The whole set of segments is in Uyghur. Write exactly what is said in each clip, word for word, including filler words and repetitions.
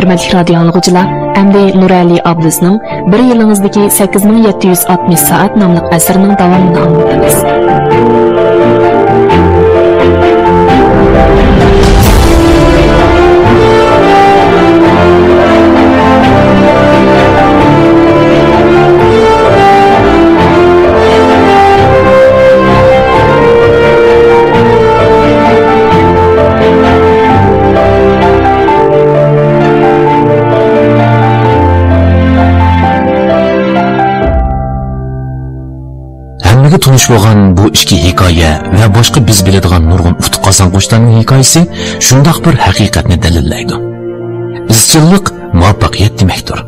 ھۆرمەتلىك رادىيو ئاڭلىغۇچىلار، ئەمدى نۇرئەلى ئابلىزنىڭ بىر يىلىڭىزدىكى سەككىز مىڭ يەتتە يۈز ئاتمىش سائەت ناملىق ئەسىرىنىڭ داۋامىنى ئاڭلىتىمىز. ھەممىگە تونۇش بولغان بۇ ئىچكى ھېكايە ۋە باشقا بىز بىلىدىغان نۇرغۇن ئۇتۇق قازانغۇچىلارنىڭ ھېكايىسى شۇنداق بىر ھەقىقەتنى دەلىللەيدۇ. ئىزچىللىق مۇۋەپپەقىيەت دېمەكتۇر.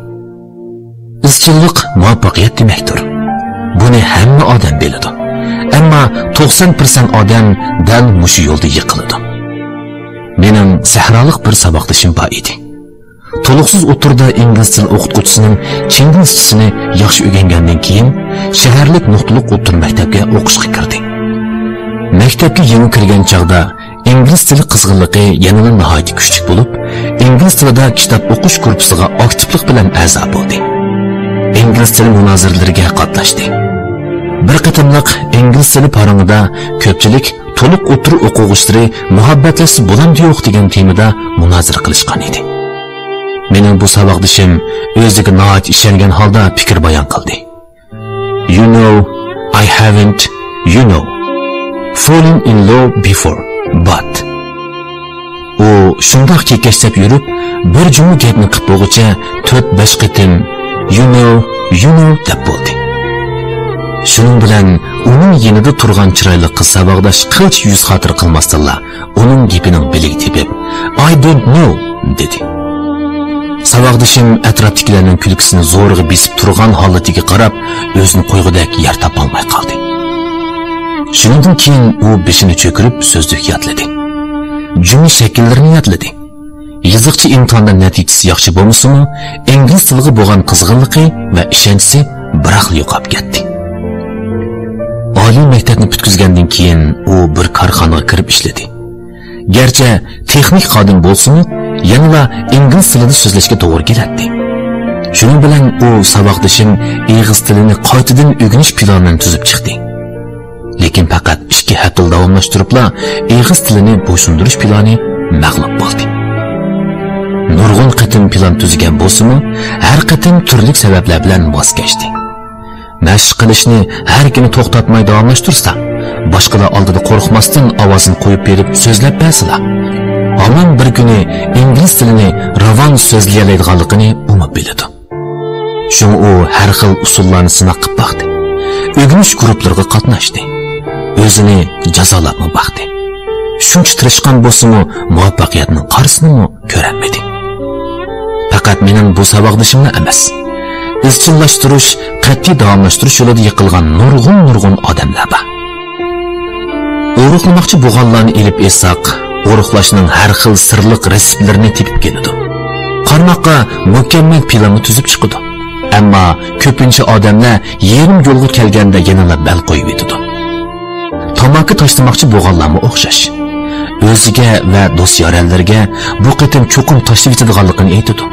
ئىزچىللىق مۇۋەپپەقىيەت دېمەكتۇر. بۇنى ھەممە ئادەم بىلىدۇ. ئەمما توقسان پىرسەنت ئادەم دەل مۇشۇ يولدا يىقىلىدۇ. مېنىڭ سەھرالىق بىر ساۋاقدىشىم بار ئىدى. تولۇقسىز ئوتتۇرىدا ئىنگلىز تىلى ئوقۇتقۇچىسىنىڭ چىڭگىزچىسىنى ياخشى ئۆگەنگەندىن كېيىن، شەھەرلىك نۇقتىلىق ئوتتۇرا مەكتەپكە ئوقۇشقا كىردى. مەكتەپكە يېڭى كىرگەن چاغدا ئىنگلىز تىلى قىزغىنلىقى يەنىلا ناھايىتى كۈچلۈك بولۇپ، ئىنگلىز تىلىدا كىتاب ئوقۇش گۇرۇپپىسىغا ئاكتىپلىق بىلەن ئەزا بولدى. ئىنگلىز تىلى مۇنازىرىلىرىگە قاتناشتى. بىر قېتىملىق ئىنگلىز تىلى پارىڭىدا كۆپچىلىك تولۇق ئوتتۇرا ئوقۇغۇچىلىرى مۇھەببەتلەشسە بولامدۇ يوق دېگەن تېمىدا مۇنازىرە قىلىشقان ئىدى. مېنىڭ بۇ ساۋاقدىشىم ئۆزىگە ناھايىتى ئىشەنگەن ھالدا پىكىر بايان قىلدى. You know, I haven't, you know, fallen in love before, but. ئۇ شۇنداق كېكەچلەپ يۈرۈپ، بىر جۈملە گەپنى قىپ بولغۇچە تۆت-بەش قېتىم You know, you know دەپ بولدى. شۇنىڭ بىلەن ئۇنىڭ يېنىدا تۇرغان چىرايلىق قىز ساۋاقداش قىلچە يۈز خاتىرە قىلماستىنلا، ئۇنىڭ گېپىنىڭ بېلىگە تېپىپ، I don't know دېدى. ساۋاقدىشىم ئەتراپتىكىلەرنىڭ كۈلكىسىنى زورىغا بېسىپ تۇرغان ھالىتىگە قاراپ، ئۆزىنى قويغۇدەك يەر تاپالماي قالدى. شۇنىڭدىن كېيىن ئۇ بېشىنى چۆكۈرۈپ سۆزلۈك يادلىدى. جۈملە شەكىللىرىنى يادلىدى. يېزىقچە ئىمتىھاندا نەتىجىسى ياخشى بولمىسىمۇ، ئىنگلىز تىلىغا بولغان قىزغىنلىقى ۋە ئىشەنچىسى بىراقلا يوقاپ كەتتى. ئالىي مەكتەپنى پۈتكۈزگەندىن كېيىن ئۇ بىر كارخانىغا كىرىپ ئىشلىدى. گەرچە تېخنىك خادىم بولسىمۇ، يەنىلا ئىنگلىز تىلىدا سۆزلەشكە توغرا كېلەتتى. شۇنىڭ بىلەن ئۇ ساۋاقدىشىم ئېغىز تىلىنى قايتىدىن ئۆگىنىش پىلانىنى تۈزۈپ چىقتى. لېكىن پەقەت ئىككى ھەپتىلا داۋاملاشتۇرۇپلا، ئېغىز تىلىنى بويسۇندۇرۇش پىلانى مەغلۇپ بولدى. نۇرغۇن قېتىم پىلان تۈزگەن بولسىمۇ، ھەر قېتىم تۈرلۈك سەۋەبلەر بىلەن ۋاز كەچتى. مەشىق قىلىشنى ھەر كۈنى توختاتماي داۋاملاشتۇرسا، باشقىلار ئالدىدا قورقماستىن ئاۋازىنى قويۇپ بېرىپ سۆزلەپ بەرسىلا، ھامان بىر كۈنى ئىنگلىز تىلىنى راۋان سۆزلىيەلەيدىغانلىقىنى ئۇمۇ بىلىدۇ. شۇڭا ئۇ ھەر خىل ئۇسۇللارنى سىناق قىلىپ باقتى. ئۆگىنىش گۇرۇپپىلىرىغا قاتناشتى. ئۆزىنى جازالاپمۇ باقتى. شۇنچە تىرىشقان بولسىمۇ، مۇۋەپپەقىيەتنىڭ قارىسىنىمۇ كۆرەلمىدى. پەقەت مېنىڭ بۇ ساۋاقدىشىملا ئەمەس. ئىزچىللاشتۇرۇش، قەتئىي داۋاملاشتۇرۇش يولىدا يىقىلغان نۇرغۇن-نۇرغۇن ئادەملەر بار. ئورۇقلىماقچى بولغانلارنى ئېلىپ ئېيتساق، ئورۇقلاشنىڭ ھەر خىل سىرلىق رېتسېپلىرىنى تېپىپ كېلىدۇ. قارىماققا مۇكەممەل پىلانمۇ تۈزۈپ چىقىدۇ. ئەمما كۆپىنچە ئادەملەر يېرىم يولغا كەلگەندە يەنىلا بەل قويۇۋېتىدۇ. تاماكا تاشلىماقچى بولغانلارمۇ ئوخشاش. ئۆزىگە ۋە دوست-يارەنلىرىگە بۇ قېتىم چوقۇم تاشلىۋېتىدىغانلىقىنى ئېيتىدۇ.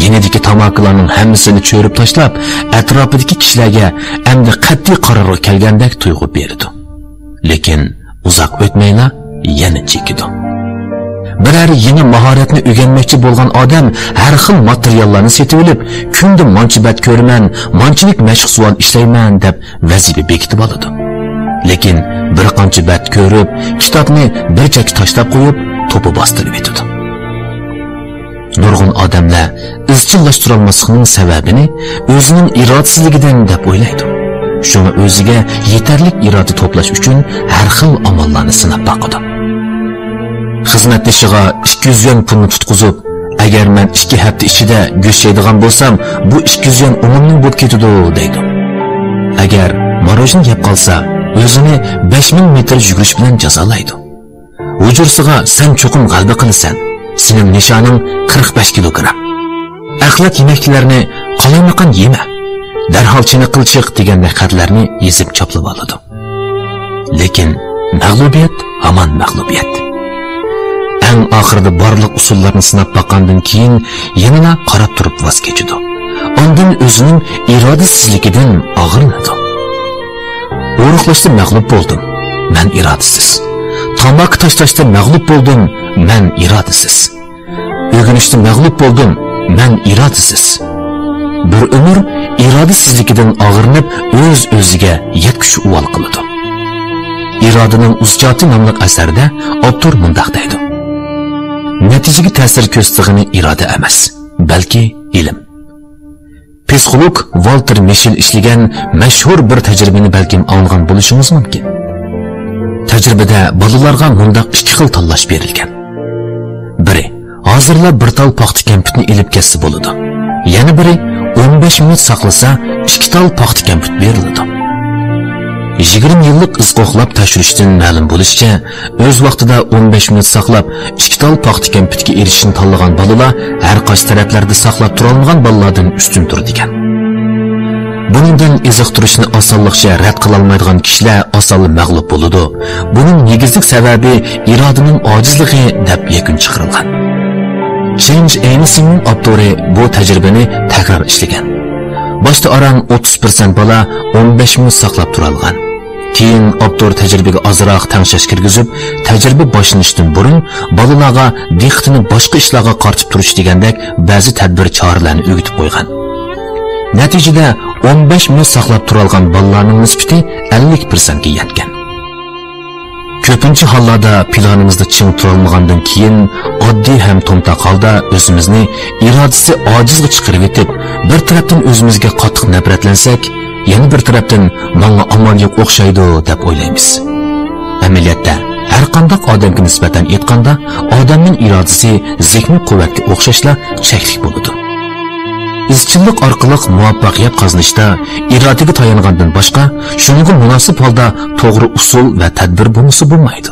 يېنىدىكى تاماكىلارنىڭ ھەممىسىنى چۆرۈپ تاشلاپ، ئەتراپىدىكى كىشىلەرگە ئەمدى قەتئىي قارارغا كەلگەندەك تۇيغۇ بېرىدۇ. لېكىن ئۇزاق ئۆتمەيلا يەنە چېكىدۇ. بىرەر يېڭى ماھارەتنى ئۆگەنمەكچى بولغان ئادەم ھەر خىل ماتېرىياللارنى سېتىۋېلىپ، كۈندە مانچە بەت كۆرىمەن، مانچىلىك مەشىق سوئال ئىشلەيمەن دەپ ۋەزىپە بېكىتىۋالىدۇ. لېكىن بىر قانچە بەت كۆرۈپ، كىتابنى بىر چەتكە تاشلاپ قويۇپ، توپا باستۇرۇۋېتىدۇ. نۇرغۇن ئادەملەر ئىزچىللاشتۇرالماسلىقنىڭ سەۋەبىنى ئۆزىنىڭ ئىرادىسىزلىكىدىن دەپ ئويلايدۇ. شۇڭا ئۆزىگە يېتەرلىك ئىرادە توپلاش ئۈچۈن ھەر خىل ئاماللارنى سىناپ باقىدۇ. خىزمەتدىشىغا ئىككى يۈز يۈەن پۇلنى تۇتقۇزۇپ، «ئەگەر مەن ئىككى ھەپتە ئىچىدە گۆش يەيدىغان بولسام، بۇ ئىككى يۈز يۈەن ئومۇمنىڭ بولۇپ كېتىدۇ» دەيدۇ. ئەگەر ماروژنا يەپ قالسا، ئۆزىنى بەش مىڭ مېتىر يۈگۈرۈش بىلەن جازالايدۇ. ھۇجرىسىغا «سەن چوقۇم غەلىبە قىلىسەن، سېنىڭ نىشانىڭ قىرىق بەش كىلوگرام. ئەخلەت يېمەكلىكلەرنى قالايمىقان يېمە، دەرھال چېنىققىلى چىق» دېگەندەك خەتلەرنى يېزىپ چاپلىۋالىدۇ. لېكىن مەغلۇبىيەت ھامان مەغلۇبىيەت. ئەڭ ئاخىرىدا بارلىق ئۇسۇللارنى سىناپ باققاندىن كېيىن، يەنىلا قاراپ تۇرۇپ ۋاز كېچىدۇ. ئاندىن ئۆزىنىڭ ئىرادىسىزلىكىدىن ئاغرىنىدۇ. ئورۇقلاشتا مەغلۇپ بولدۇم، مەن ئىرادىسىز. تاماكا تاشلاشتا مەغلۇپ بولدۇم، مەن ئىرادىسىز. ئۆگىنىشتە مەغلۇپ بولدۇم، مەن ئىرادىسىز. بىر ئۆمۈر ئىرادىسىزلىكىدىن ئاغرىنىپ، ئۆز-ئۆزىگە يەتكۈچە ئۇۋال قىلىدۇ. ئىرادىنىڭ ئۇسچاتى ناملىق ئەسەردە ئاپتور مۇنداق دەيدۇ: نەتىجىگە تەسىر كۆرسىتىدىغىنى ئىرادە ئەمەس، بەلكى ئىلىم. پسىخولوگ ۋالتېر مىشېل ئىشلىگەن مەشھۇر بىر تەجرىبىنى بەلكىم ئاڭلىغان بولۇشىڭىز مۇمكىن. تەجرىبىدە بالىلارغا مۇنداق ئىككى خىل تاللاش بېرىلگەن. بىرى، ھازىرلا بىر تال پاختا كەمپۈتنى ئېلىپ كەتسە بولىدۇ. يەنە بىرى، ئون بەش مىنۇت ساقلىسا، ئىككى تال پاختا كەمپۈت بېرىلىدۇ. يىگىرمە يىللىق ئىز قوغلاپ تەكشۈرۈشتىن مەلۇم بولۇشىچە، ئۆز ۋاقتىدا ئون بەش مىنۇت ساقلاپ، ئىككى تال پاختا كەمپۈتكە ئېرىشىشنى تاللىغان بالىلار ھەر قايسى تەرەپلەردە ساقلاپ تۇرالمىغان بالىلاردىن ئۈستۈن تۇرىدىكەن. بۇنىڭدىن ئېزىقتۇرۇشنى ئاسانلىقچە رەت قىلالمايدىغان كىشىلەر ئاسانلا مەغلۇپ بولىدۇ. بۇنىڭ نېگىزلىك سەۋەبى ئىرادىنىڭ ئاجىزلىقى، دەپ يەكۈن چىقىرىلغان. جېيمس ئېنسىڭنىڭ ئاپتورى بۇ تەجرىبىنى تەكرار ئىشلىگەن. باشتا ئاران ئوتتۇز پىرسەنت بالا ئون بەش مىنۇت ساقلاپ تۇرالىغان. كېيىن ئاپتور تەجرىبىگە ئازراق تەڭشەش كىرگۈزۈپ، تەجرىبە باشلىنىشتىن بۇرۇن بالىلارغا دىققىتىنى باشقا ئىشلارغا قارىتىپ تۇرۇش دېگەندەك بەزى تەدبىر چارىلەرنى ئۆگىتىپ قويغان. نەتىجىدە، ئون بەش مىنۇت ساقلاپ تۇرالىغان بالىلارنىڭ نىسبىتى ئەللىك پىرسەنتكە يەتكەن. كۆپىنچە ھاللاردا پىلانىمىزدا چىڭ تۇرالمىغاندىن كېيىن، ئاددىي ھەم تومتاق ھالدا ئۆزىمىزنى ئىرادىسى ئاجىزغا چىقىرىۋېتىپ، بىر تەرەپتىن ئۆزىمىزگە قاتتىق نەپرەتلەنسەك، يەنە بىر تەرەپتىن ماڭا ئامال يوق ئوخشايدۇ دەپ ئويلايمىز. ئەمەلىيەتتە، ھەرقانداق ئادەمگە نىسبەتەن ئېيتقاندا، ئادەمنىڭ ئىرادىسى زېھنىي قۇۋۋەتكە ئوخشاشلا چەكلىك بولىدۇ. ئىزچىللىق ئارقىلىق مۇۋەپپەقىيەت قازىنىشتا ئىرادىگە تايانغاندىن باشقا، شۇنىڭغا مۇناسىپ ھالدا توغرا ئۇسۇل ۋە تەدبىر بولمىسا بولمايدۇ.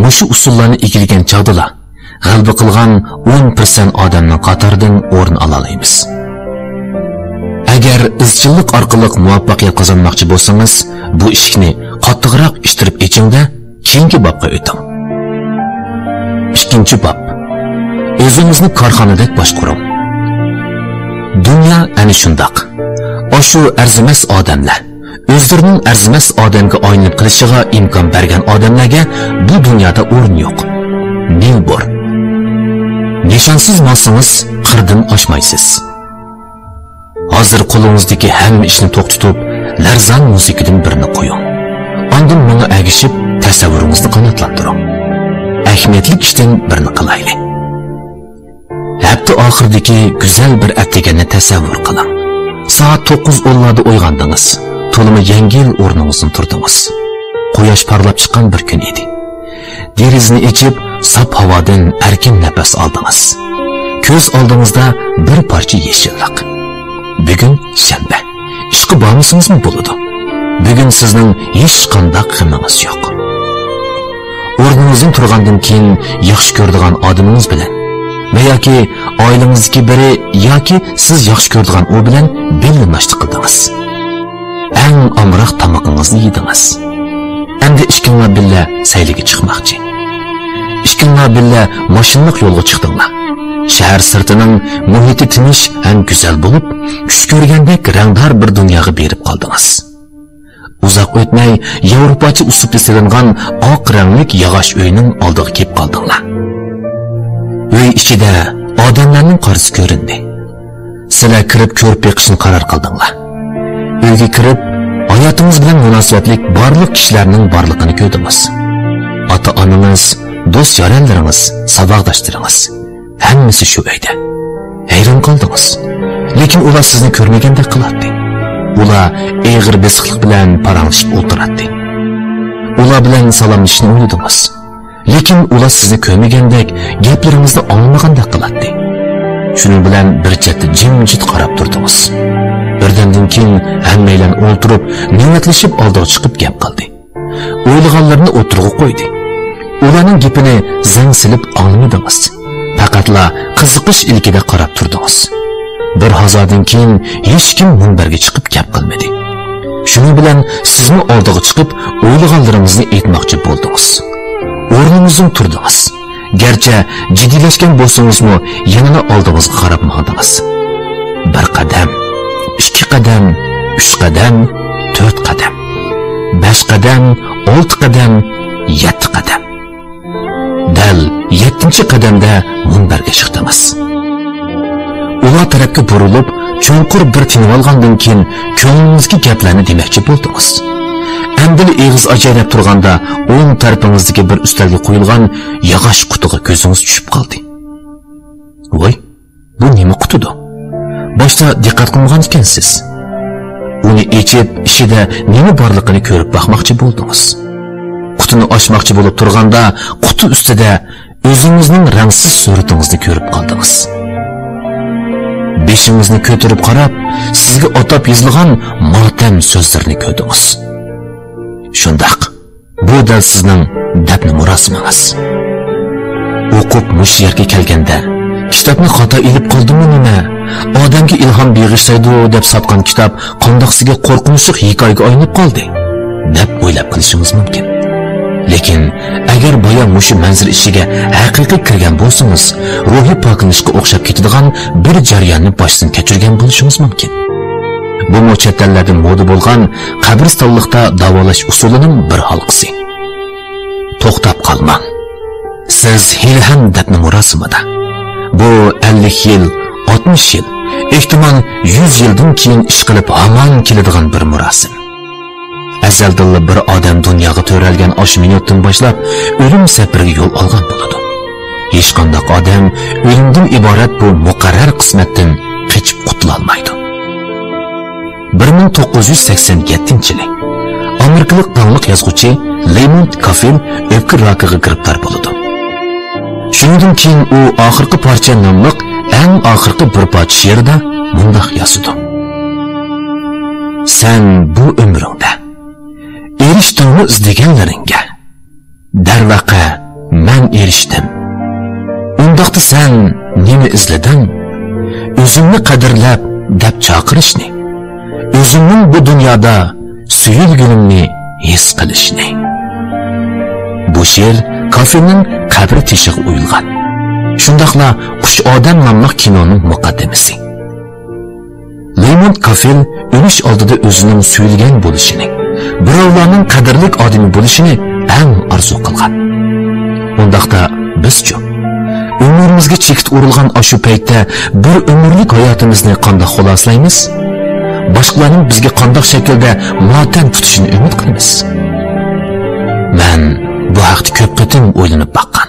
مۇشۇ ئۇسۇللارنى ئىگىلىگەن چاغدىلا، غەلىبە قىلغان ئون پىرسەنت ئادەمنىڭ قاتارىدىن ئورۇن ئالالايمىز. ئەگەر ئىزچىللىق ئارقىلىق مۇۋەپپەقىيەت قازانماقچى بولسىڭىز، بۇ ئىشىكنى قاتتىقراق ئىتتىرىپ ئېچىڭ-دە، كېيىنكى بابقا ئۆتۈڭ. ئىككىنچى باب. ئۆزىڭىزنى كارخانىدەك باشقۇرۇڭ. دۇنيا ئەنە شۇنداق. ئاشۇ ئەرزىمەس ئادەملەر، ئۆزلىرىنىڭ ئەرزىمەس ئادەمگە ئايلىنىپ قېلىشىغا ئىمكان بەرگەن ئادەملەرگە بۇ دۇنيادا ئورۇن يوق. نىلبور. نىشانسىز ماڭسىڭىز، قىردىن ئاشمايسىز. ھازىر قولىڭىزدىكى ھەممە ئىشنى توختىتىپ، لەرزان مۇزىكىدىن بىرنى قويۇڭ. ئاندىن ماڭا ئەگىشىپ، تەسەۋۋۇرىڭىزنى قاناتلاندۇرۇڭ. ئەھمىيەتلىك ئىشتىن بىرنى قىلايلى. ھەپتە ئاخىرىدىكى گۈزەل بىر ئەتىگەننى تەسەۋۋۇر قىلىڭ. سائەت توققۇز ئونلاردا ئويغاندىڭىز. تولىمۇ يەڭگىل ئورنىڭىزدىن تۇردىڭىز. قۇياش پارلاپ چىققان بىر كۈن ئىدى. دېرىزىنى ئېچىپ، ساپ ھاۋادىن ئەركىن نەپەس ئالدىڭىز. كۆز ئالدىڭىزدا بىر پارچە يېشىللىق. بۈگۈن شەنبە. ئىشقا بارمىسىڭىزمۇ بولىدۇ. بۈگۈن سىزنىڭ ھېچقانداق غېمىڭىز يوق. ئورنىڭىزدىن تۇرغاندىن كېيىن ياخشى كۆرىدىغان ئادىمىڭىز بىلەن ۋە ياكى ئائىلىڭىزدىكى بىرى ياكى سىز ياخشى كۆرىدىغان ئۇ بىلەن بىللە ناشتا قىلدىڭىز. ئەڭ ئامراق تامىقىڭىزنى يېدىڭىز. ئەمدى ئىككىڭلار بىللە سەيلىگە چىقماقچى. ئىككىڭلار بىللە ماشىنىلىق يولغا چىقتىڭلار. شەھەر سىرتىنىڭ مۇھىتى تىنچ ھەم گۈزەل بولۇپ، چۈش كۆرگەندەك رەڭدار بىر دۇنياغا بېرىپ قالدىڭىز. ئۇزاق ئۆتمەي، ياۋروپاچە ئۇسلۇبتا سېلىنغان ئاق رەڭلىك ياغاچ ئۆينىڭ ئالدىغا كېلىپ قالدىڭلار. ئۆي ئىچىدە ئادەملەرنىڭ قارىسى كۆرۈندى. سىلەر كىرىپ كۆرۈپ بېقىشنى قارار قىلدىڭلار. ئۆيگە كىرىپ، ھاياتىڭىز بىلەن مۇناسىۋەتلىك بارلىق كىشىلەرنىڭ بارلىقىنى كۆردىڭىز. ئاتا-ئانىڭىز، دوست-يارەنلىرىڭىز، ساۋاقداشلىرىڭىز. ھەممىسى شۇ ئۆيدە. ھەيران قالدىڭىز. لېكىن ئۇلار سىزنى كۆرمىگەندەك قىلاتتى. ئۇلار ئېغىر بېسىقلىق بىلەن پاراڭلىشىپ ئولتۇراتتى. ئۇلار بىلەن سالاملىشىشنى ئويلىدىڭىز. لېكىن ئۇلار سىزنى كۆرمىگەندەك، گەپلىرىڭىزنى ئاڭلىمىغاندەك قىلاتتى. شۇنىڭ بىلەن بىر چەتتە جىمجىت قاراپ تۇردىڭىز. بىردەمدىن كېيىن ھەممەيلەن ئولتۇرۇپ، نۆۋەتلىشىپ ئالدىغا چىقىپ گەپ قىلدى. ئويلىغانلىرىنى ئوتتۇرىغا قويدى. ئۇلارنىڭ گېپىنى زەڭ سېلىپ ئاڭلىمىدىڭىز. پەقەتلا قىزىقىش ئىلكىدە قاراپ تۇردىڭىز. بىر ھازادىن كېيىن ھېچكىم مۇنبەرگە چىقىپ گەپ قىلمىدى. شۇنىڭ بىلەن سىزمۇ ئالدىغا چىقىپ ئويلىغانلىرىڭىزنى ئېيتماقچى بولدىڭىز. ئورنىڭىزدىن تۇردىڭىز. گەرچە جىددىيلەشكەن بولسىڭىزمۇ، يەنىلا ئالدىڭىزغا قاراپ ماڭدىڭىز. بىر قەدەم، ئىككى قەدەم، ئۈچ قەدەم، تۆت قەدەم. بەش قەدەم، ئالتە قەدەم، يەتتە قەدەم. دەل يەتتىنچى قەدەمدە مۇنبەرگە چىقتىڭىز. ئۇلار تەرەپكە بۇرۇلۇپ، چوڭقۇر بىر تىنىۋالغاندىن كېيىن، كۆڭلىڭىزدىكى گەپلەرنى دېمەكچى بولدىڭىز. ئەمدىلا ئېغىز ئاچاي دەپ تۇرغاندا، ئوڭ تەرىپىڭىزدىكى بىر ئۈستەلگە قويۇلغان ياغاچ قۇتىغا كۆزىڭىز چۈشۈپ قالدى. ۋاي، بۇ نېمە قۇتىدۇ؟ باشتا دىققەت قىلمىغان ئىكەنسىز. ئۇنى ئېچىپ، ئىچىدە نېمە بارلىقىنى كۆرۈپ باقماقچى بولدىڭىز. قۇتىنى ئاچماقچى بولۇپ تۇرغاندا، قۇتى ئۈستىدە ئۆزىڭىزنىڭ رەڭسىز سۈرىتىڭىزنى كۆرۈپ قالدىڭىز. بېشىڭىزنى كۆتۈرۈپ قاراپ، سىزگە ئاتاپ يېزىلغان ماتەم سۆزلىرىنى كۆردىڭىز. شۇنداق، بۇ دەل سىزنىڭ دەپنە مۇراسىمىڭىز. ئوقۇپ مۇشۇ يەرگە كەلگەندە، كىتابنى خاتا ئېلىپ قالدىممۇ نېمە؟ ئادەمگە ئىلھام بېغىشلايدۇ دەپ ساتقان كىتاب قانداق سىزگە قورقۇنچلۇق ھېكايىگە ئايلىنىپ قالدى؟ دەپ ئويلاپ قېلىشىڭىز مۇمكىن. لېكىن، ئەگەر بايا مۇشۇ مەنزىرە ئىچىگە ھەقىقىي كىرگەن بولسىڭىز، روھىي پاكلىنىشقا ئوخشاپ كېتىدىغان بىر جەرياننى باشتىن كەچۈرگەن بولۇشىڭىز مۇمكىن. بۇمۇ چەت ئەللەردە مودا بولغان قەبرىستانلىقتا داۋالاش ئۇسۇلىنىڭ بىر ھالقىسى. توختاپ قالماڭ. سىز ھېلىھەم دەپنە مۇراسىمىدا. بۇ ئەللىك يىل، ئاتمىش يىل، ئېھتىمال يۈز يىلدىن كېيىن ئىشقىلىپ ھامان كېلىدىغان بىر مۇراسىم. ئەزەلدىنلا بىر ئادەم دۇنياغا تۆرەلگەن ئاشۇ مىنۇتتىن باشلاپ ئۆلۈم سەپىرىگە يول ئالغان بولىدۇ. ھېچقانداق ئادەم ئۆلۈمدىن ئىبارەت بۇ مۇقەررەر قىسمەتتىن قېچىپ قۇتۇلالمايدۇ. بىر مىڭ توققۇز يۈز سەكسەن يەتتىنچى يىلى ئامېرىكىلىق داڭلىق يازغۇچى لېمونت كافىل ئۆپكە راكىغا گىرىپتار بولىدۇ. شۇنىڭدىن كېيىن ئۇ ئاخىرقى پارچە ناملىق ئەڭ ئاخىرقى بىر پارچە شېئىرىدا مۇنداق يازىدۇ: سەن بۇ ئۆمرۈڭدە ئېرىشتىڭمۇ ئىزدىگەنلىرىڭگە؟ دەرۋەقە، مەن ئېرىشتىم. ئۇنداقتا سەن نېمە ئىزلىدىڭ؟ ئۆزۈڭنى قەدىرلەپ دەپ چاقىرىشنى، ئۆزۈڭنىڭ بۇ دۇنيادا سۆيۈلگىنىڭنى ھېس قىلىشنى. بۇ شېئىر كافىلنىڭ قەبرە تېشىغا ئويۇلغان. شۇنداقلا ئۈچ ئادەم ناملىق كىنونىڭ مۇقەددىمىسى. لېمونت كافىل ئۆلۈش ئالدىدا ئۆزىنىڭ سۆيۈلگەن بولۇشىنى، بىراۋلارنىڭ قەدىرلىك ئادىمى بولۇشىنى ئەڭ ئارزۇ قىلغان. ئۇنداقتا بىزچۇ؟ ئۆمرىمىزگە چېكىت ئۇرۇلغان ئاشۇ پەيتتە بىر ئۆمۈرلۈك ھاياتىمىزنى قانداق خۇلاسىلايمىز؟ باشقىلارنىڭ بىزگە قانداق شەكىلدە ماتەم تۇتۇشىنى ئۈمىد قىلىمىز؟ مەن بۇ ھەقتە كۆپ قېتىم ئويلىنىپ باققان.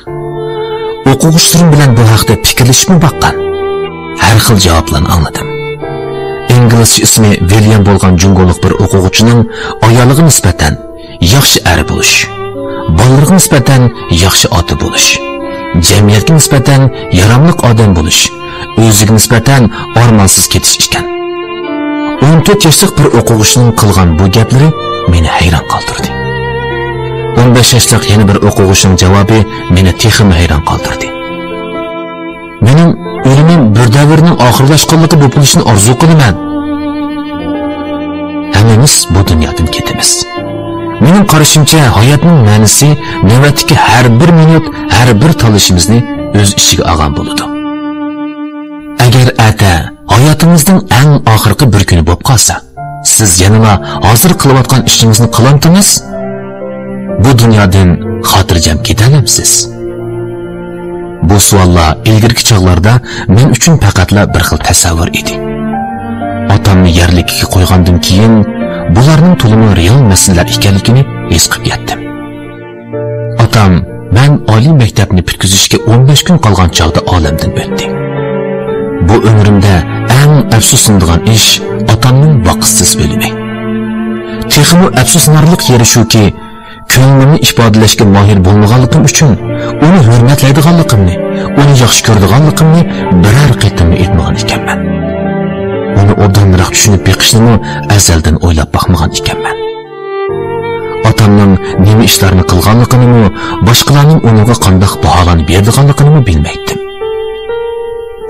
ئوقۇغۇچىلىرىم بىلەن بۇ ھەقتە پىكىرلىشىپمۇ باققان. ھەر خىل جاۋابلارنى ئاڭلىدىم. ئىنگلىزچە ئىسمى ۋىليام بولغان جۇڭگولۇق بىر ئوقۇغۇچىنىڭ ئايالىغا نىسبەتەن ياخشى ئەر بولۇش، بالىلىرىغا نىسبەتەن ياخشى ئاتا بولۇش، جەمئىيەتكە نىسبەتەن ياراملىق ئادەم بولۇش، ئۆزىگە نىسبەتەن ئارمانسىز كېتىش ئىكەن. ئون تۆت ياشلىق بىر ئوقۇغۇچىنىڭ قىلغان بۇ گەپلىرى مېنى ھەيران قالدۇردى. ئون بەش ياشلىق يەنە بىر ئوقۇغۇچىنىڭ جاۋابى مېنى تېخىمۇ ھەيران قالدۇردى. مېنىڭ ئۆلۈمۈم بىر دەۋرنىڭ ئاخىرلاشقانلىقى بولۇپ قېلىشىنى ئارزۇ قىلىمەن. ھەممىمىز بۇ دۇنيادىن كېتىمىز. مېنىڭ قارىشىمچە، ھاياتنىڭ مەنىسى نۆۋەتتىكى ھەر بىر مىنۇت، ھەر بىر تاللىشىمىزنى ئۆز ئىچىگە ئالغان بولىدۇ. ئەگەر ئەتە ھاياتىڭىزنىڭ ئەڭ ئاخىرقى بىر كۈنى بولۇپ قالسا، سىز يەنىلا ھازىر قىلىۋاتقان ئىشىڭىزنى قىلامتىڭىز؟ بۇ دۇنيادىن خاتىرجەم كېتەلەمسىز؟ بۇ سوئاللار ئىلگىرىكى چاغلاردا مەن ئۈچۈن پەقەتلا بىر خىل تەسەۋۋۇر ئىدى. ئاتامنى يەرلىككە قويغاندىن كېيىن، بۇلارنىڭ تولىمۇ رېئال مەسىلىلەر ئىكەنلىكىنى ھېس قىلىپ يەتتىم. ئاتام مەن ئالىي مەكتەپنى پۈتكۈزۈشكە ئون بەش كۈن قالغان چاغدا ئالەمدىن ئۆتتى. بۇ ئۆمرۈمدە ئەڭ ئەپسۇسلىنىدىغان ئىش ئاتامنىڭ ۋاقىتسىز ئۆلۈمى. تېخىمۇ ئەپسۇسلىنارلىق يېرى شۇكى، كۆڭلۈمنى ئىپادىلەشكە ماھىر بولمىغانلىقىم ئۈچۈن، ئۇنى ھۆرمەتلەيدىغانلىقىمنى، ئۇنى ياخشى كۆرىدىغانلىقىمنى بىرەر قېتىممۇ ئېيتمىغان ئىكەنمەن. ئۇنى ئوبدانراق چۈشىنىپ بېقىشنىمۇ ئەزەلدىن ئويلاپ باقمىغان ئىكەنمەن. ئاتامنىڭ نېمە ئىشلارنى قىلغانلىقىنىمۇ، باشقىلارنىڭ ئۇنىڭغا قانداق باھالارنى بېرىدىغانلىقىنىمۇ بىلمەيتتىم.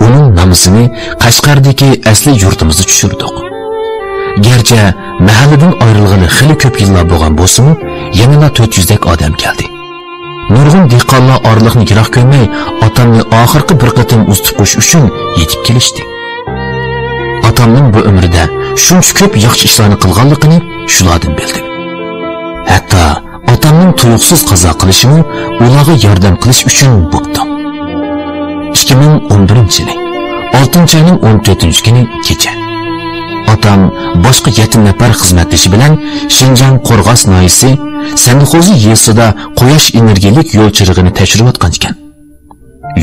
ئۇنىڭ نامىزىنى قەشقەردىكى ئەسلى يۇرتىمىزدا چۈشۈردۇق. گەرچە مەھەللىدىن ئايرىلغىلى خېلى كۆپ يىللار بولغان بولسىمۇ، يەنىلا تۆت يۈزدەك ئادەم كەلدى. نۇرغۇن دېھقانلار ئارىلىقنى يىراق كۆرمەي، ئاتامنى ئاخىرقى بىر قېتىم ئۇزىتىپ قويۇش ئۈچۈن يېتىپ كېلىشتى. ئاتامنىڭ بۇ ئۆمرىدە شۇنچە كۆپ ياخشى ئىشلارنى قىلغانلىقىنى شۇلاردىن بىلدىم. ھەتتا ئاتامنىڭ تۇيۇقسىز قازا قىلىشىمۇ ئۇلارغا ياردەم قىلىش ئۈچۈن بوپتۇ. ئىككى مىڭ ئون بىرىنچى يىلى، ئالتىنچى ئاينىڭ ئون تۆتىنچى كۈنى كېچە. ئاتام باشقا يەتتە نەپەر خىزمەتدىشى بىلەن شىنجاڭ قورغاس ناھىيەسى سەندىخوزى يېزىسىدا قۇياش ئېنېرگىيەلىك يول چىرىغىنى تەكشۈرۈۋاتقان ئىكەن.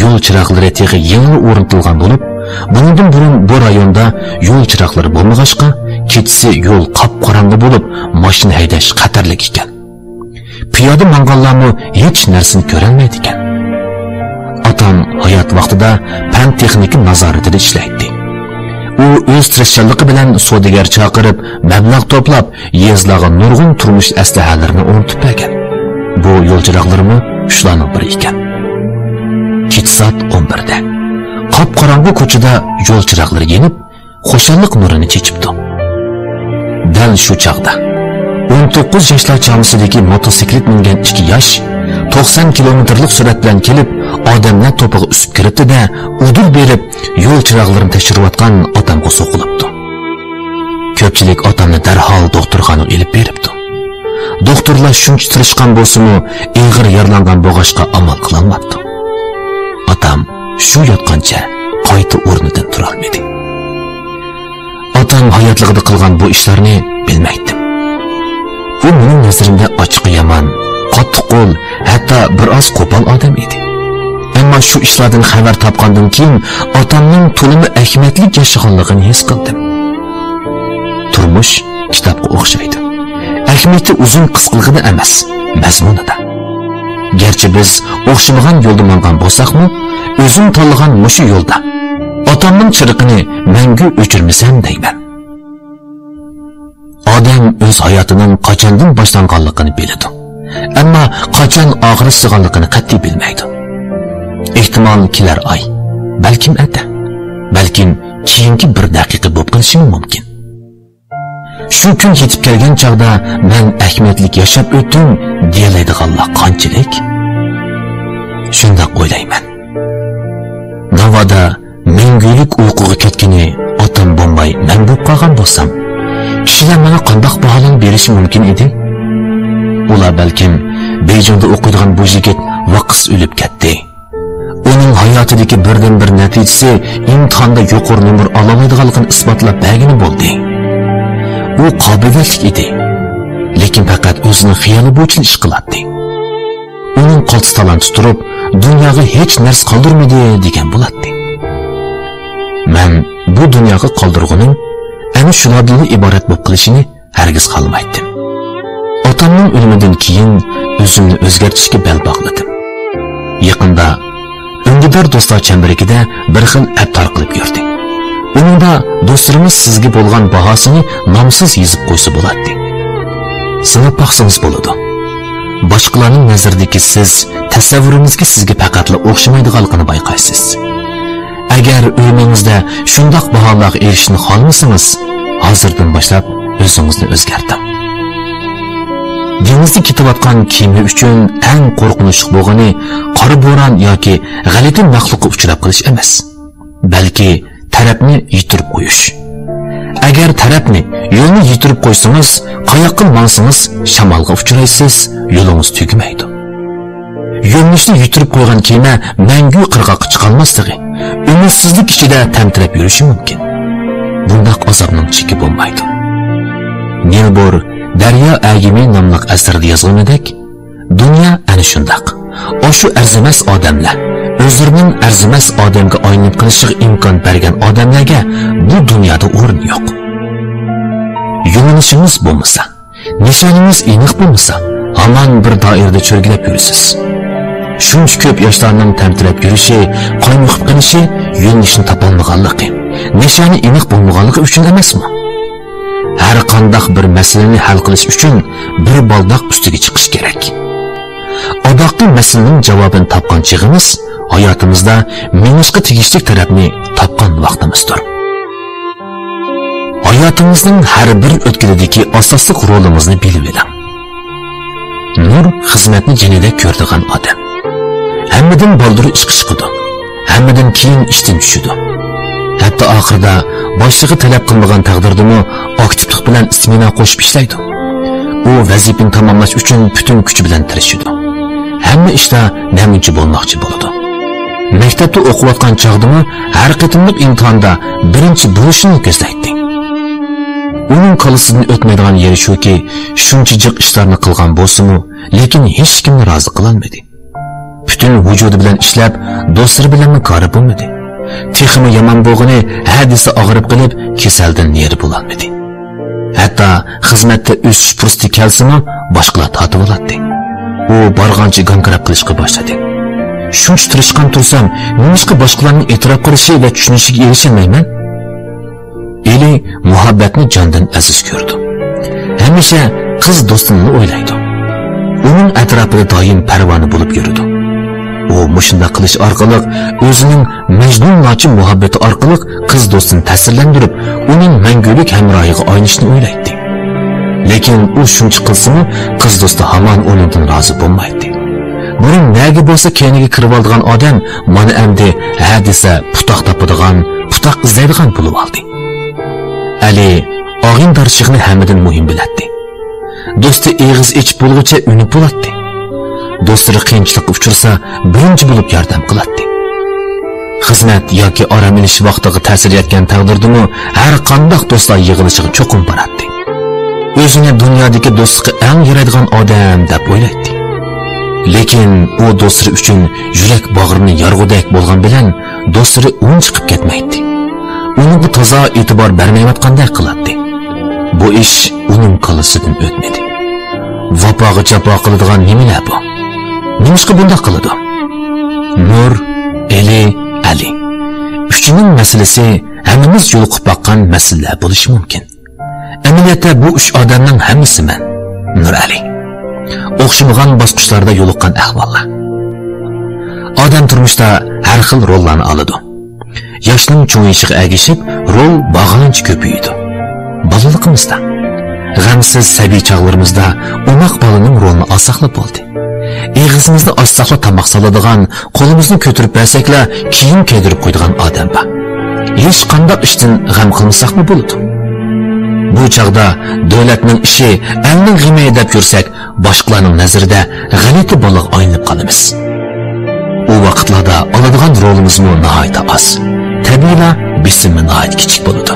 يول چىراغلىرى تېخى يېڭىلا ئورنىتىلغان بولۇپ، بۇنىڭدىن بۇرۇن بۇ رايوندا يول چىراغلىرى بولمىغاچقا، كېچىسى يول قاپقاراڭغۇ بولۇپ، ماشىنا ھەيدەش خەتەرلىك ئىكەن. پىيادە ماڭغانلارمۇ ھېچ نەرسىنى كۆرەلمەيدىكەن. ئاتام ھايات ۋاقتىدا پەن تېخنىكا نازارىتىدە ئىشلەيتتى. ئۇ ئۆز تىرىشچانلىقى بىلەن سودىگەر چاقىرىپ، مەبلەغ توپلاپ، يېزىلارغا نۇرغۇن تۇرمۇش ئەسلىھەلىرىنى ئورنىتىپ بەرگەن. بۇ يول چىراغلىرىمۇ شۇلارنىڭ بىرى ئىكەن. كېچە سائەت ئون بىردە قاپقاراڭغۇ كوچىدا يول چىراغلىرى يېنىپ، خۇشاللىق نۇرىنى چېچىپتۇ. دەل شۇ چاغدا ئون توققۇز ياشلار چامىسىدىكى موتوسىكلىت مىنگەن ئىككى ياش توقسان كىلومېتىرلىق سۈرئەت بىلەن كېلىپ، ئادەملەر توپىغا ئۈسۈپ كىرىپتۇ-دە، ئۇدۇل بېرىپ، يول چىراغلىرىنى تەكشۈرۈۋاتقان ئاتامغا سوقۇلۇپتۇ. كۆپچىلىك ئاتامنى دەرھال دوختۇرخانىغا ئېلىپ بېرىپتۇ. دوختۇرلار شۇنچە تىرىشقان بولسىمۇ، ئېغىر يارىلانغان بولغاچقا ئامال قىلالماپتۇ. ئاتام شۇ ياتقانچە قايتا ئورنىدىن تۇرالمىدى. ئاتام ھاياتلىقىدا قىلغان بۇ ئىشلارنى بىلمەيتتىم. ئۇ مېنىڭ نەزىرىمدە ئاچچىقى يامان، قاتتىق قول، ھەتتا بىر ئاز قوپال ئادەم ئىدى. ئەمما شۇ ئىشلاردىن خەۋەر تاپقاندىن كېيىن ئاتامنىڭ تولىمۇ ئەھمىيەتلىك ياشىغانلىقىنى ھېس قىلدىم. تۇرمۇش كىتابقا ئوخشايدۇ. ئەھمىيىتى ئۇزۇن قىسقىلىقىدا ئەمەس، مەزمۇنىدا. گەرچە بىز ئوخشىمىغان يولدا ماڭغان بولساقمۇ، ئۆزۈم تاللىغان مۇشۇ يولدا ئاتامنىڭ چىرىقىنى مەڭگۈ ئۆچۈرمىسەم دەيمەن. ئادەم ئۆز ھاياتىنىڭ قاچاندىن باشلانغانلىقىنى بىلىدۇ، ئەمما قاچان ئاخىرلىشىدىغانلىقىنى قەتئىي بىلمەيدۇ. ئېھتىمال كېلەر ئاي، بەلكىم ئەتە، بەلكىم كېيىنكى بىر دەقىقە بولۇپ قېلىشىمۇ مۇمكىن. شۇ كۈن يېتىپ كەلگەن چاغدا مەن ئەھمىيەتلىك ياشاپ ئۆتتۈم دېيەلەيدىغانلار قانچىلىك؟ شۇنداق ئويلايمەن. ناۋادا مەڭگۈلۈك ئۇيقۇغا كەتكىنى ئاتام بولماي مەن بولۇپ قالغان بولسام، كىشىلەر ماڭا قانداق باھالارنى بېرىشى مۇمكىن ئىدى؟ ئۇلار بەلكىم بېيجىڭدا ئوقۇيدىغان بۇ يىگىت ۋاقىتسىز ئۆلۈپ كەتتى. ئۇنىڭ ھاياتىدىكى بىردىنبىر نەتىجىسى ئىمتىھاندا يۇقىرى نومۇر ئالالمايدىغانلىقىنى ئىسپاتلاپ بەرگىنى بولدى. ئۇ قابىلىيەتلىك ئىدى، لېكىن پەقەت ئۆزىنىڭ خىيالى بويىچە ئىش قىلاتتى. ئۇنىڭ قالتىس تالانتى تۇرۇپ، دۇنياغا ھېچ نەرسە قالدۇرمىدى دېگەن بولاتتى. مەن بۇ دۇنياغا قالدۇرغىنىم ئەنە شۇلاردىنلا ئىبارەت بولۇپ قېلىشىنى ھەرگىز خالىمايتتىم. ئاتامنىڭ ئۆلۈمىدىن كېيىن ئۆزۈمنى ئۆزگەرتىشكە بەل باغلىدىم. يېقىندا ئۈندىدار دوستلار چەمبىرىكىدە بىر خىل ئەپ تارقىلىپ يۈردى. ئۇنىڭدا دوستلىرىڭىز سىزگە بولغان باھاسىنى نامسىز يېزىپ قويسا بولاتتى. سىناپ باقسىڭىز بولىدۇ. باشقىلارنىڭ نەزىرىدىكى سىز تەسەۋۋۇرىڭىزگە سىزگە پەقەتلا ئوخشىمايدىغانلىقىنى بايقايسىز. ئەگەر ئۆمرىڭىزدە شۇنداق باھالارغا ئېرىشىشنى خالىمىسىڭىز، ھازىردىن باشلاپ ئۆزىڭىزنى ئۆزگەرتىڭ. دېڭىزدا كېتىۋاتقان كېمە ئۈچۈن ئەڭ قورقۇنچلۇق بولغىنى قارا بوران ياكى غەلىتە مەخلۇققا ئۇچراپ قېلىش ئەمەس، بەلكى تەرەپنى يىتىرىپ قويۇش. ئەگەر تەرەپنى، يولنى يىتىرىپ قويسىڭىز، قاياققىلا ماڭسىڭىز شامالغا ئۇچرايسىز، يولىڭىز تۈگىمەيدۇ. يۆنىلىشنى يىتىرىپ قويغان كېمە مەڭگۈ قىرغاققا چىقالماسلىقى، ئۈمىدسىزلىك ئىچىدە تەمتىرەپ يۈرۈشى مۇمكىن. بۇنداق ئازابنىڭ چېكى بولمايدۇ. نىل بور دەريا ئەگىمى ناملىق ئەسىرىدە يازغىنىدەك، دۇنيا ئەنە شۇنداق. ئاشۇ ئەرزىمەس ئادەملەر، ئۆزلىرىنىڭ ئەرزىمەس ئادەمگە ئايلىنىپ قېلىشىغا ئىمكان بەرگەن ئادەملەرگە بۇ دۇنيادا ئورۇن يوق. يۆنىلىشىڭىز بولمىسا، نىشانىڭىز ئېنىق بولمىسا، ھامان بىر دائىرىدە چۆرگىلەپ يۈرىسىز. شۇنچە كۆپ ياشلارنىڭ تەمتىرەپ يۈرۈشى، قايمۇقۇپ قېلىشى يۆنىلىشنى تاپالمىغانلىقى، نىشانى ئېنىق بولمىغانلىقى ئۈچۈن ئەمەسمۇ؟ ھەر قانداق بىر مەسىلىنى ھەل قىلىش ئۈچۈن بىر بالداق ئۈستىگە چىقىش كېرەك. ئاداققى مەسىلىنىڭ جاۋابىنى تاپقان چېغىمىز ھاياتىمىزدا مېڭىشقا تېگىشلىك تەرەپنى تاپقان ۋاقتىمىزدۇر. ھاياتىڭىزنىڭ ھەر بىر ئۆتكىلىدىكى ئاساسلىق رولىڭىزنى بىلىۋېلىڭ. نۇر خىزمەتنى جېنىدەك كۆرىدىغان ئادەم. ھەممىدىن بالدۇر ئىشقا چىقىدۇ. ھەممىدىن كېيىن ئىشتىن چۈشىدۇ. ھەتتا ئاخىرىدا باشلىقى تەلەپ قىلمىغان تەقدىردىمۇ ئاكتىپلىق بىلەن سمېنا قوشۇپ ئىشلەيدۇ. ئۇ ۋەزىپىنى تاماملاش ئۈچۈن پۈتۈن كۈچى بىلەن تىرىشىدۇ. ھەممە ئىشتا نەمۇنىچى بولماقچى بولىدۇ. مەكتەپتە ئوقۇۋاتقان چاغدىمۇ ھەر قېتىملىق ئىمتىھاندا بىرىنچى بولۇشنى كۆزلەيتتى. ئۇنىڭ كاللىسىدىن ئۆتمەيدىغان يېرى شۇكى، شۇنچە جىق ئىشلارنى قىلغان بولسىمۇ، لېكىن ھېچكىمنى رازى قىلالمىدى. پۈتۈن ۋۇجۇدى بىلەن ئىشلەپ، دوستلىرى بىلەنمۇ كارى بولمىدى. تېخىمۇ يامان بولغىنى، ھە دېسە ئاغرىپ قېلىپ، كېسەلدىن نېرى بولالمىدى. ھەتتا خىزمەتتە ئۆسۈش پۇرسىتى كەلسىمۇ، باشقىلار تارتىۋالاتتى. ئۇ بارغانچە گاڭگىراپ قېلىشقا باشلىدى. شۇنچە تىرىشقان تۇرسام، نېمىشقا باشقىلارنىڭ ئېتىراپ قىلىشى ۋە چۈشىنىشىگە ئېرىشەلمەيمەن؟ ئېلى مۇھەببەتنى جاندىن ئەزىز كۆرىدۇ. ھەمىشە قىز دوستىنىلا ئويلايدۇ. ئۇنىڭ ئەتراپىدا دائىم پەرۋانە بولۇپ يۈرىدۇ. ئۇ مۇشۇنداق قىلىش ئارقىلىق ئۆزىنىڭ مەجنۇنلارچە مۇھەببىتى ئارقىلىق قىز دوستىنى تەسىرلەندۈرۈپ، ئۇنىڭ مەڭگۈلۈك ھەمراھىغا ئايلىنىشنى ئويلايتتى. لېكىن ئۇ شۇنچە قىلسىمۇ، قىز دوستى ھامان ئۇنىڭدىن رازى بولمايتتى. بۇرۇن نەگە بولسا كەينىگە كىرىۋالىدىغان ئادەم مانا ئەمدى ھە دېسە پۇتاق تاپىدىغان، پۇتاق ئىزدەيدىغان بولۇۋالدى. ئەلى ئاغىنىدارچىلىقنى ھەممىدىن مۇھىم بىلەتتى. دوستى ئېغىز ئېچىپ بولغۇچە ئۈنۈپ بولاتتى. دوستلىرى قىيىنچىلىققا ئۇچرىسا، بىرىنچى بولۇپ ياردەم قىلاتتى. خىزمەت ياكى ئارام ئېلىش ۋاقتىغا تەسىر يەتكەن تەقدىردىمۇ، ھەر قانداق دوستلار يىغىلىشىغا چوقۇم باراتتى. ئۆزىنى دۇنيادىكى دوستلۇقى ئەڭ يارايدىغان ئادەم دەپ ئويلايتتى. لېكىن ئۇ دوستلىرى ئۈچۈن يۈرەك باغرىنى يارغۇدەك بولغان بىلەن، دوستلىرى ئۇنى چىقىپ كەتمەيتتى. ئۇنىڭغا تازا ئېتىبار بەرمەيۋاتقاندەك قىلاتتى. بۇ ئىش ئۇنىڭ كاللىسىدىن ئۆتمىدى. ۋاپاغا جاپا قىلىدىغان نېمىلەر بۇ؟ نېمىشقا بۇنداق قىلىدۇ؟ نۇر، ئېلى، ئەلى. ئۈچىنىڭ مەسىلىسى ھەممىمىز يولۇقۇپ باققان مەسىلىلەر بولۇشى مۇمكىن. ئەمەلىيەتتە بۇ ئۈچ ئادەمنىڭ ھەممىسى مەن، نۇرئەلى. ئوخشىمىغان باسقۇچلاردا يولۇققان ئەھۋاللار. ئادەم تۇرمۇشتا ھەر خىل روللارنى ئالىدۇ. ياشنىڭ چوڭىيىشىغا ئەگىشىپ رول بارغانچە كۆپىيىدۇ. بالىلىقىمىزدا، غەمسىز سەبىي چاغلىرىمىزدا ئوماق بالىنىڭ رولىنى ئالساقلا بولدى. ئېغىزىمىزنى ئاچساقلا تاماق سالىدىغان، قولىمىزنى كۆتۈرۈپ بەرسەكلا كىيىم كىيدۈرۈپ قويىدىغان ئادەم بار. ھېچقانداق ئىشتىن غەم قىلمىساقمۇ بولىدۇ. بۇ چاغدا دۆلەتنىڭ ئىشى، ئەلنىڭ غېمى دەپ يۈرسەك، باشقىلارنىڭ نەزىرىدە غەلىتە بالىغا ئايلىنىپ قالىمىز. ئۇ ۋاقىتلاردا ئالىدىغان رولىمىزمۇ ناھايىتى ئاز. تەبىئىيلا بېسىممۇ ناھايىتى كىچىك بولىدۇ.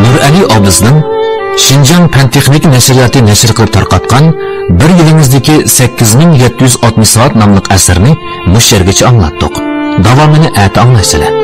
نۇرئەلى ئابىزنىڭ شىنجاڭ پەن تېخنىكا نەشرىياتى نەشر قىلىپ تارقاتقان بىر يىلىڭىزدىكى سەككىز مىڭ يەتتە يۈز ئاتمىش سائەت ناملىق ئەسىرىنى مۇشۇ يەرگىچە ئاڭلاتتۇق. داۋامىنى ئەتە ئاڭلايسىلەر.